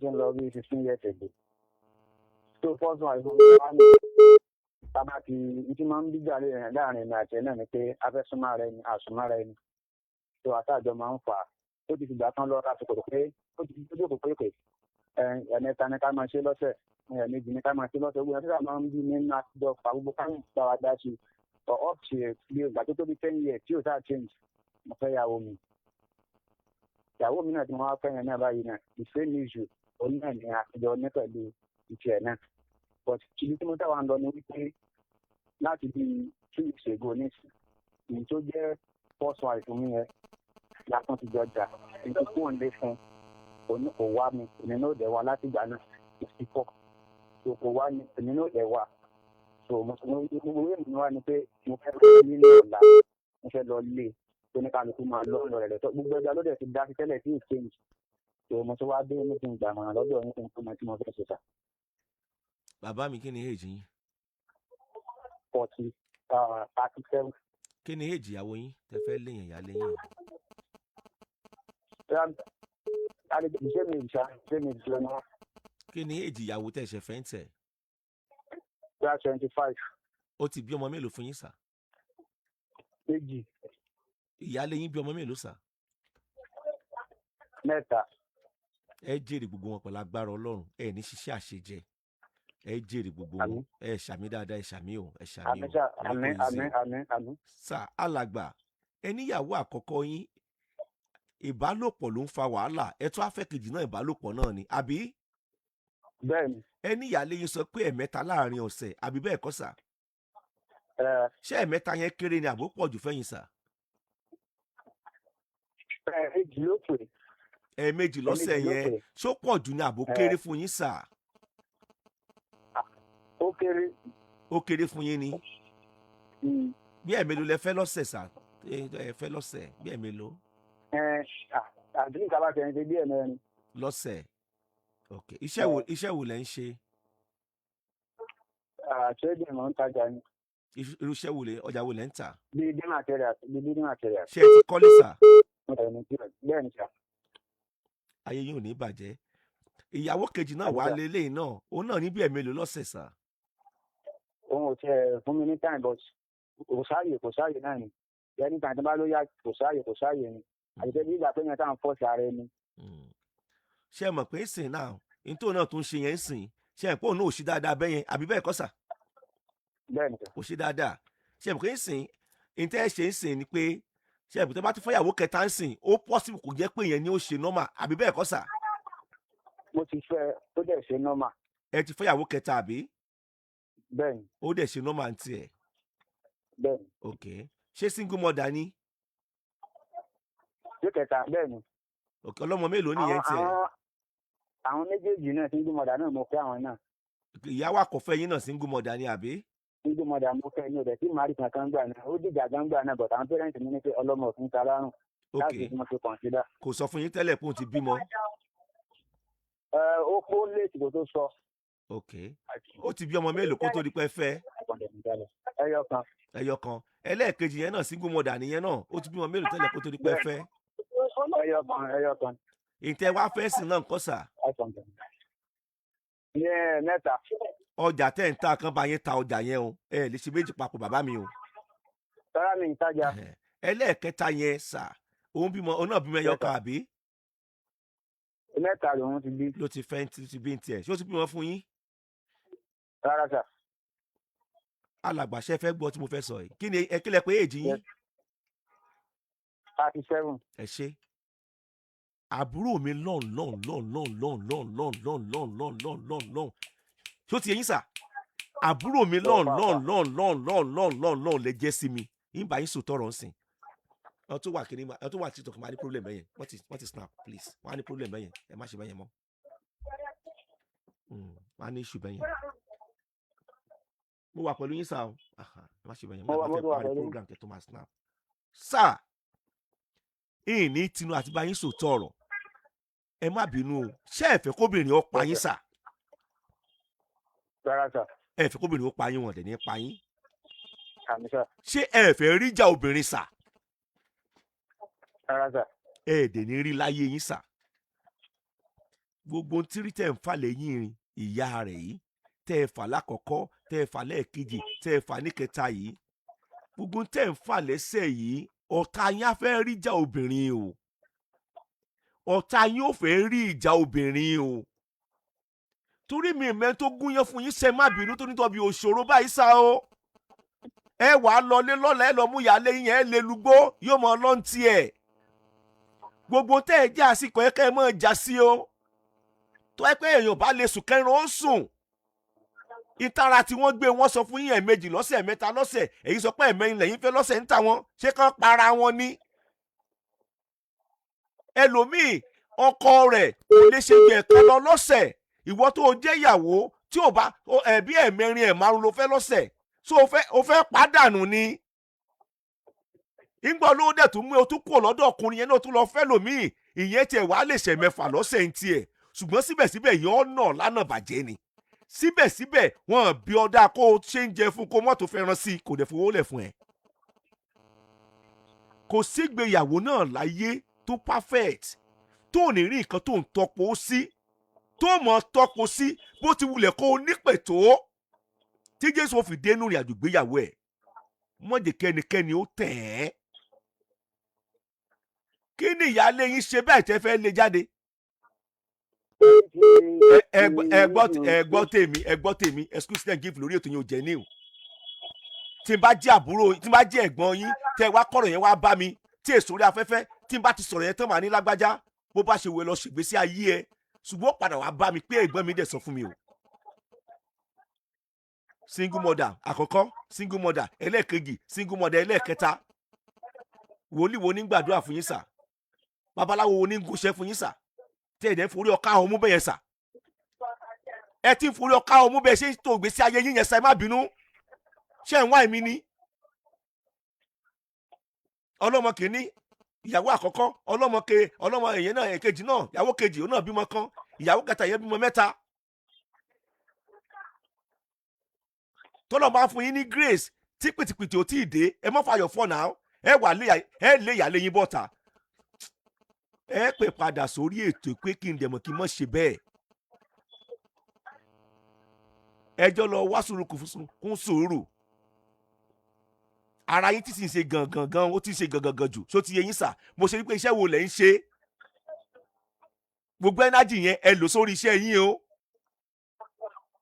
Ó ti ń lọ bí 15 years ago. So first one ìfowópamọ́ wa ní tábà ti n tí máa ń bíjà láàrin èmi àti ẹ̀ náà ni pé a fẹ́ súnmọ́ ara ẹni, àsúnmọ́ ara ẹni. So àtàjọ máa ń fà á. Ó ti fìgbà kan lọ lásìkò pé ó ti jókòó pé ẹ̀ẹ̀mẹ́ta ni ká máa ṣe lọ́sẹ̀, ẹ̀ẹ̀mejì ni ká máa ṣe lọ́sẹ̀. Gbogbo ẹ̀ tí máa ń bí nínú àtijọ́ fà gbogbo ká bá wa dá sí i. But up to bí ìgbà tó tó bí 10 years tí ò sáà change, mo fẹ́ yàwó mi. Ìyàwó mi náà tí mo wá fẹ́ yẹn náà báyìí náà, the same issue òun náà ní àtijọ́ ní pẹ̀lú ìtì ẹ̀ náà. But ibi tí mo táwa ń lọ ni wípé láti bí 2 weeks ago nísìn, èyí tó jẹ́ first wife mi yẹn látún ti jọ jà. Èyí tó kúrò nílé fún òun kò wá mi, èmi náà dẹ̀ wá láti ìgbà náà. Kò sí pọ̀ so kò wá mi, èmi náà dẹ̀ wá. So mo gbogbo ìwé mi wá ni pé mo fẹ́ lọ nínú ọ̀la, mo fẹ́ lọ lé tó ní kálukú máa lọ lọ rẹ̀ lọ́tọ̀. Gbogbo ẹja ló dẹ̀ ti dá sí tẹ́lẹ̀ tí ì change. So mo tún wá dé ní kí n gbàmọ̀ràn lọ́dọ̀ yín kí n tó mọ tí mo fẹ́ ṣe sà. Bàbá mi, kí ni age yín? 40, 37. Kí ni age ìyàwó yín tẹ fẹ́ léyìn, ìyá léyìn? Ṣé mi ìṣá ṣé mi ìṣá ni. Kí ni age ìyàwó tẹ ṣe fẹ́ ń tẹ̀? Bóyá 25. Ó ti bí ọmọ mélòó fún yín sà? Méjì. Ìyáálé yín bí ọmọ mélòó sà? Mẹ́ta. Ẹ jèrè gbogbo wọn pẹ̀lú agbára Ọlọ́run. Ẹ ní ṣiṣẹ́ àṣejẹ, ẹ jèrè gbogbo wọn. Àmín. Ẹ ṣàmì dáadáa, ẹ ṣàmì o, ẹ ṣàmì Àmín o. sà. Torí Àmín. kò easy Àmín. o. Àmín, àmín. Sà, alàgbà, ẹ níyàwó àkọ́kọ́ yín, ìbálòpọ̀ ló ń fa wàhálà. Ẹ tún afẹ́ kejì náà, ìbálòpọ̀ náà ni, àbí? Bẹ́ẹ̀ni. Ẹ níyàlé yín sọ pé ẹ̀mẹ́ta láàrin ọ̀sẹ̀, àbí bẹ́ẹ̀ kọ́ sà? Ẹ. Ṣé ẹ̀mẹ́ta yẹn kéré ni àbó pọ̀ jù fẹ́yìn sà? Ẹ̀ẹ̀mejì ló pè. Ẹ̀ẹ̀mejì lọ́sẹ̀ Ẹ̀ẹ̀mejì ló yẹn pè. Ṣó pọ̀ jù ni àbó Ẹ. kéré fún yín sà? Ó kéré. Ó kéré fún yín ni? Bí ẹ̀mélòó lẹ fẹ́ lọ́sẹ̀ sà? Ẹ fẹ́ lọ́sẹ̀ bí ẹ̀mélòó? Ẹ àti níta bá tẹ̀yìn ṣe bí ẹ̀mẹrin. Lọ́sẹ̀, ok. Iṣẹ́ wo lẹ ń ṣe? Trading, mò ń tajà ni. Irú iṣẹ́ wo lẹ, ọjà wo lẹ ń tà? Bíi building materials. Ṣé ẹ ti kọ́lé sà? Mo tẹ̀lé ní sílẹ̀, bẹ́ẹ̀ ni sà. Ayé yín ò ní bàjẹ́. Ìyàwó kejì náà Àmín wà sà. lélẹ́yìn náà, òun náà ní bí ẹ̀mélòó lọ́sẹ̀ sà? Òun ò tiẹ̀ fún mi ní time, but kò sáàyè, kò sáàyè náà ni. Ẹni tàn tó bá ló yá, kò sáàyè, kò sáàyè ni. Àti pé bí ìgbà pé yẹn tá à ń force ara ẹni. Ṣé ẹ mọ̀ pé sìn náà ní tóun náà tún ṣe yẹn ń sìn, ṣé ẹ pé òun náà ò ṣe dáadáa bẹ́yẹn, àbí bẹ́ẹ̀ kọ́ sà? Bẹ́ẹ̀ ni sà. Kò ṣe dáadáa. Ṣé ẹ mọ̀ pé ń sìn ní tẹ́ ẹ ṣe ń sìn ni pé, ṣé ẹ mọ̀ pé tó bá tún fẹ́yàwó kẹta ń sìn, ó possible kò jẹ́ pé yẹn ni ó ṣe normal, àbí bẹ́ẹ̀ kọ́ sà? Mo ti fẹ́, ó dẹ̀ ṣe normal. Ẹ ti fẹ́yàwó kẹta, àbí? Bẹ́ẹ̀ ni. Ó dẹ̀ ṣe normal tiẹ̀? Bẹ́ẹ̀ ni. Ok, ṣé single mother ni? Ṣé kẹta? Bẹ́ẹ̀ ni. Ok, ọlọ́mọ mélòó nìyẹn tiẹ̀? Àwọn méjèèjì náà, single mother náà mo fẹ́ àwọn náà. Ìyàwó àkọ́fẹ́ yín náà single mother ni, àbí? Single mother mo fẹ́ ní ọ̀dẹ̀ tí màrí kankan gbà náà. Ó dìjà gan gbà náà, but àwọn parents mi ní pé ọlọ́mọ òfin ta lárùn láti fi mo ṣe consider. Kò sọ fún yín tẹ́lẹ̀ pé òun ti bímọ? Ẹ ó kó léètì kó tó sọ. Ok, ó ti bí ọmọ mélòó kó tó di pé fẹ́? Ẹyọ kan. Ẹyọ kan. Ẹlẹ́ẹ̀kejì yẹn náà, single mother nìyẹn náà, ó ti bímọ mélòó tẹ́lẹ̀ kó tó di pé fẹ́? Ẹyọ kan, ẹyọ kan. Ìtẹ́ wá fẹ́ sìn náà ńkọ́ sà? Ní mẹ́ta. Ọjà tẹ́ ń ta kan bá yẹn ta ọjà yẹn o, ẹ lè ṣe méjì papọ̀, bàbá mi o. Tọ́lá mi ń tajà. Ẹhẹ̀. Ẹlẹ́ẹ̀kẹta yẹn sà, òun bímọ, òun náà bímọ ẹyọ kan, àbí? Mẹ́ta lòun ti bí. Ló ti fẹ́ ti bí tiẹ̀. Ṣé ó ti bímọ fún yín? Rárá sà. Alàgbàṣẹ fẹ́ gbọ́ tí mo fẹ́ sọ yìí. Kí ni ẹ kílẹ̀ pé èjì yín? 37. Ẹ ṣe àbúrò mi lọ́n lọ́n lọ́n lọ́n lọ́n lọ́n lọ́n lọ́n lọ́n lọ́n lọ́n lọ́n lọ́n. Ṣó ti yẹ yín sà? Àbúrò mi lọ́n lọ́n lọ́n lọ́n lọ́n lọ́n lọ́n lọ́n lè jẹ́ sí mi. Yín bá yín sòtọ́ ọ̀rọ̀ ń sìn. Wọ́n tún wà kíní, wọ́n tún wà TikTok, máa ní problem bẹ́yẹn. Wọ́n ti snap, please. Wọ́n á ní problem bẹ́yẹn. Ẹ má ṣe bẹ́yẹn mọ́. Wọ́n á ní issue bẹ́yẹn. Mo wà pẹ̀lú yín sà o. Aha, ẹ má ṣe bẹ́yẹn. Mo Mo wà, wà mo fẹ́ wà parí pẹ̀lú yín. program kẹ́ tó máa snap sà. Ìní tinú àti bá yín sòtọ́ ọ̀rọ̀, ẹ má bínú o. Ṣé ẹ fẹ́ kóbìnrin ó pa yín sà? Rárá sà. Ẹ fẹ́ kóbìnrin ó pa yín, wọn dẹ̀ ní pa yín. Àmín sà. Ṣé ẹ fẹ́ ríjà obìnrin sà? Rárá sà. Ẹ dẹ̀ ní rí láyé yín sà. Gbogbo ohun tírí tẹ̀ ń fà lẹ́yìn ìyá rẹ̀ yìí, tẹ́ ẹ fà lákọ̀ọ́kọ́, tẹ́ ẹ fà lẹ́ẹ̀kejì, tẹ́ ẹ fà níkẹta yìí, gbogbo ohun tẹ́ ń fà lẹ́sẹ̀ yìí, ọ̀tá yín á fẹ́ rí ìjà obìnrin o. Ọ̀tá yín ò fẹ́ rí ìjà obìnrin o. Torí mi ìmẹ́ tó gúnyán fún yín, ṣe má bínú tó nítorí òṣòro báyìí sá o. Ẹ wàá lọlé lọ́la, ẹ lọ mú ìyáálé yín, ẹ lè lugbó yóò mọ ọlọ́ntì ẹ̀. Gbogbo tẹ́ ẹ jẹ́ àsìkò ẹ kẹ́ ẹ mọ́ jà sí o. Tó ẹ pé èèyàn bá lè sùn kẹrin ó sùn. Ìtara tí wọ́n gbé wọn sọ fún yín ẹ̀ẹ̀mejì lọ́sẹ̀, ẹ̀mẹ́ta lọ́sẹ̀, èyí sọ pé ẹ̀mẹ́rin lẹ́yìn fẹ́ lọ́sẹ̀ ń tà wọ́n, ṣé kán para wọn ni? Ẹlòmíì ọkọ rẹ̀ kò lè ṣe ju ẹ̀kan lọ lọ́sẹ̀. Ìwọ tó o jẹ́ ìyàwó tí ò bá ẹ̀bí ẹ̀mẹrin ẹ̀ márùn ló fẹ́ lọ́sẹ̀, so o fẹ́ pàdánù ni. Ìgbà olówó dẹ̀ tún mú o tún kúrò lọ́dọ̀ ọkùnrin yẹn náà tún lọ fẹ́ lòmíì, ìyẹn tiẹ̀ wàá lè ṣẹ̀ mẹ́fà lọ́sẹ̀ ń tiẹ̀, ṣùgbọ́n síbẹ̀síbẹ̀ yọ ọ́ nà lánàá bàjẹ́ ni. Síbẹ̀síbẹ̀ wọn bí ọ̀dà kó o ṣe ń jẹ fún kó mọ́tò fẹ́ràn sí i, kò dẹ̀ fowó lẹ̀ fún ẹ. Kò sígbéyàwó náà láyé tó perfect tó ò ní rí nǹkan tó ń tọpo sí, tó mọ̀ tọpo sí bó ti wulẹ̀ kó o nípè tó tí Jésù fi dénú rìn àjò gbéyàwó ẹ̀. Mọ̀jẹ̀ kẹ́nikẹ́ni ó tẹ̀ ẹ́. Kí ni ìyáálé yín ṣe bẹ́ẹ̀ tẹ́ fẹ́ lé jáde? Ẹ gbọ́ tèmi, ẹ gbọ́ tèmi. Excuse me, give lórí ètò yẹn ò jẹ́ ní o. Tí n bá jẹ́ àbúrò, tí n bá jẹ́ ẹ̀gbọ́n yín, tẹ́ wá kọ̀rọ̀ yẹn wá bá mi tí èso orí afẹ́fẹ́, tí n bá ti sọ̀rọ̀ yẹn tán, màá ní lágbájá, bó bá ṣe wẹ̀ lọ ṣègbésí ayé ẹ, ṣùgbọ́n padà wá bá mi pé ẹ̀gbọ́n mi dẹ̀ sọ fún mi o. Single mother àkọ́kọ́, single mother ẹlẹ́ẹ̀kejì, single mother ẹlẹ́ẹ̀kẹta. Wòlíì wo ní gbàdúrà fún yín sà? Babaláwo wo ní gúnṣẹ́ fún yín sà? Tí ẹ̀dẹ̀ ń forí ọkà ọmú bẹ́yẹn sà, ẹ ti ń forí ọkà ọmú bẹ́ẹ̀ ṣe ń tó ìgbésí ayé yín yẹn sà. Ẹ má bínú, ṣé ẹ̀ ń wá èmi ni? Ọlọ́mọ kìíní, ìyàwó àkọ́kọ́, ọlọ́mọ ke ọlọ́mọ èyàn náà, èkejì náà, ìyàwó kejì, òun náà bímọ kan, ìyàwó kẹta ìyẹn bímọ mẹ́ta. Tọ́lọ̀ bá fún yín ní grace tí pìtìpìtì ò tí ì dé, ẹ má fàyọ̀ fọ́ náà. Ẹ wà lé, ẹ lé ìyàlé yín bọ́ta. Ẹ pè padà sórí ètò pé kí n dẹ̀mọ̀ kí n mọ̀ ṣe bẹ́ẹ̀. Ẹjọ́ lọ wá sùúrù kún sùúrù. Ara yín tí sì ń ṣe gangan gan, ó ti ń ṣe gangan gan jù. Ṣó ti yé yín sà? Mo ṣe wípé iṣẹ́ wo lẹ̀ ń ṣe? Gbogbo ẹnájì yẹn ẹ lò sórí iṣẹ́ yín o.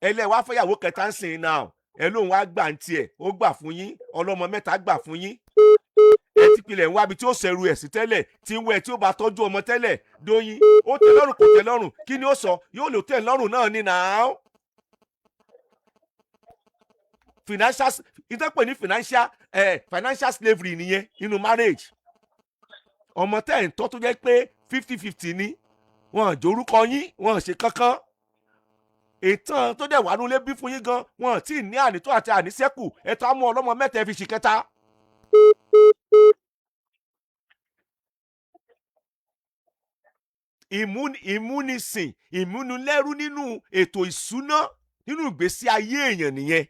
Ẹ lẹ́ wá fẹ́yàwó kẹta ń sìn náà, ẹ lóun wá gbà ń tiẹ̀, ó gbà fún yín, ọlọ́mọ mẹ́ta gbà fún yín. Ẹ ti pilẹ̀ ń wábi tí ó ṣẹ̀rù ẹ̀ sí tẹ́lẹ̀, tí ń wẹ̀ tí ó bá tọ́jú ọmọ tẹ́lẹ̀ dóyin. Ó tẹ́ lọ́rùn, kò tẹ́ lọ́rùn, kí ni ó sọ? Yóò lò tẹ́ lọ́rùn náà ní nàá. Financial ìtọ́pẹ̀ ní financial slavery nìyẹn nínú marriage. Ọmọ tẹ́ ẹ̀ ń tọ́ tó jẹ́ pé 50-50 ni, wọn jórúkọ yín, wọn ṣe kankan. Ìtàn tó dẹ̀ wà nulẹ̀ bí fún yín gan, wọn tí ì ní ànító àti àníṣẹ́kù. Ẹ̀tọ́ amú ọlọ́mọ mẹ́ta ẹ fi ṣì kẹta. Ìmúnisìn, ìmúnilẹ́rú nínú ètò ìṣúná nínú ìgbésí ayé èèyàn nìyẹn.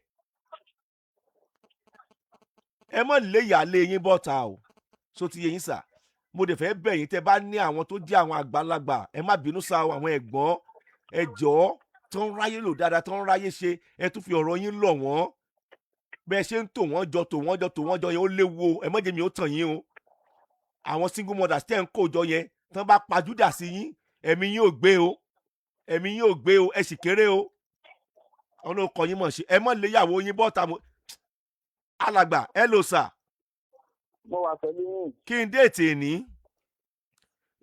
Ẹ mọ̀ lé ìyáálé yín bọ́ta o. So ti yé yín sà? Mo dẹ̀ fẹ́ bẹ̀ yín, tẹ́ bá ní àwọn tó jẹ́ àwọn àgbàlagbà, ẹ má bínú sá o, àwọn ẹ̀gbọ́n, ẹ jọ̀ọ́, tó ń ráyè lò dáadáa, tó ń ráyè ṣe, ẹ tún fi ọ̀rọ̀ yín lọ̀ wọ́n. Bẹ́ẹ̀ ṣe ń tò wọ́n jọ, tò wọ́n jọ, tò wọ́n jọ yẹn, ó léwu o. Ẹ má jẹ́ mi ó tàn yín o. Àwọn single mothers tẹ́ ń kó jọ yẹn, tán bá pajúdà sí yín, ẹ̀mí yín ò gbé o, ẹ̀mí yín ò gbé o. Ẹ sì kéré o. Ọlọ́kọ yín mọ̀ ṣe, ẹ má lé ìyàwó yín bọ́ta. Mo alàgbà, ẹ lò sà. Mo wà pẹ̀lú yín. Kí n déètì èní.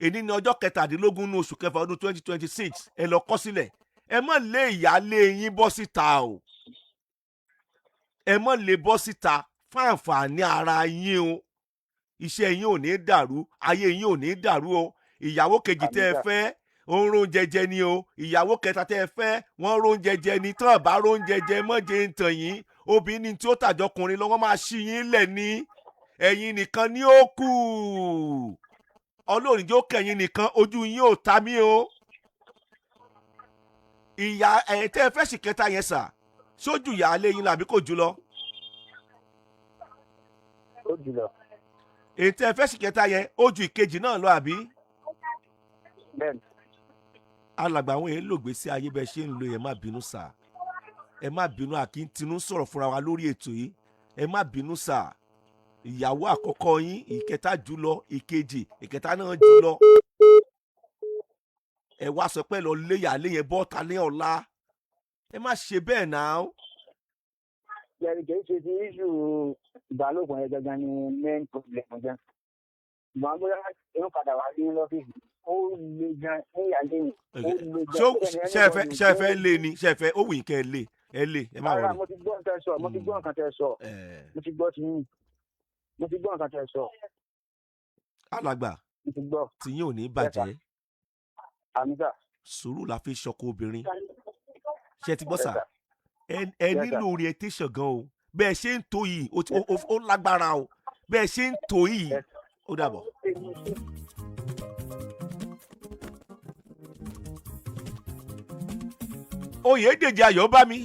Èní ní ọjọ́ 17 ní oṣù kẹfà ọdún 2026. Ẹ lọ kọ sílẹ̀. Ẹ má lé ìyáálé yín bọ́ síta o. Ẹ má lé bọ́ síta fún àǹfààní ara yín o. Iṣẹ́ yín ò ní dàrú, ayé yín ò ní dàrú o. Ìyàwó kejì tẹ́ ẹ fẹ́, ó ń róúnjẹ jẹ ni o. Ìyàwó kẹta tẹ́ ẹ fẹ́, wọ́n róúnjẹ jẹ ni. Tán bá róúnjẹ jẹ, mọ́jẹ ń tàn yín. Obìnrin tí ó tàjọkùnrin lọ́wọ́ máa ṣí yín lẹ̀ ní. Ẹ̀yin nìkan ni ó kù. Ọlọ́run jẹ́ ó kẹ̀yìn nìkan, ojú yín ò ta mí o. Ìyá ẹ̀ tẹ́ ẹ fẹ́ sì kẹta yẹn sà, sójú ìyáálé yín làbí kò jù lọ? Ó jùlọ. Èyí tẹ́ ẹ fẹ́ sì kẹta yẹn, ó ju ìkejì náà lọ àbí? Bẹ́ẹ̀ni. Alàgbà, àwọn èèyàn lògbé sí ayé bẹ́ẹ̀ ṣe ń lo. Ẹ má bínú sà, ẹ má bínú. Àkíntinú sọ̀rọ̀ fúnra wa lórí ètò yìí. Ẹ má bínú sà. Ìyàwó àkọ́kọ́ yín, ìkẹta jùlọ, ìkejì, ìkẹta náà jùlọ, ẹ wá sọ pé lọ léyà lé yẹn bọ́ta ní ọ̀la. Ẹ má ṣe bẹ́ẹ̀ náà. Yẹri, kì í ṣe ti issue ìbálòpọ̀ yẹn gangan ni main problem gan. Ṣùgbọ́n bóyá yóò padà wá ní lọ́fíìsì, ó le gan ní ìyáálé yẹn, ó le gan. Ṣé ṣe ẹ fẹ́ lé ni? Ṣe ẹ fẹ́ ó wù yín kẹ́ ẹ lé? Ẹ lé, ẹ má Rárá, wọlé. mo ti gbọ́ nǹkan tẹ́ sọ, mo ti gbọ́ nǹkan tẹ́ sọ. Mo ti gbọ́ ti yín, mo ti gbọ́ nǹkan tẹ́ sọ. Alàgbà, Mo ti gbọ́. tiyín ò ní bàjẹ́. Àmín sà. Sùúrù la fi ṣọkọ obìnrin. Ṣe ti gbọ́ sà? Yes, sir. Ẹ Yes, sir. nílò orientation gan o. Bẹ́ẹ̀ ṣe ń tó yìí, ó lágbára o, bẹ́ẹ̀ ṣe ń tó yìí. Yes. Ó dàbọ̀. Oyèdèjì Ayọ̀bámi.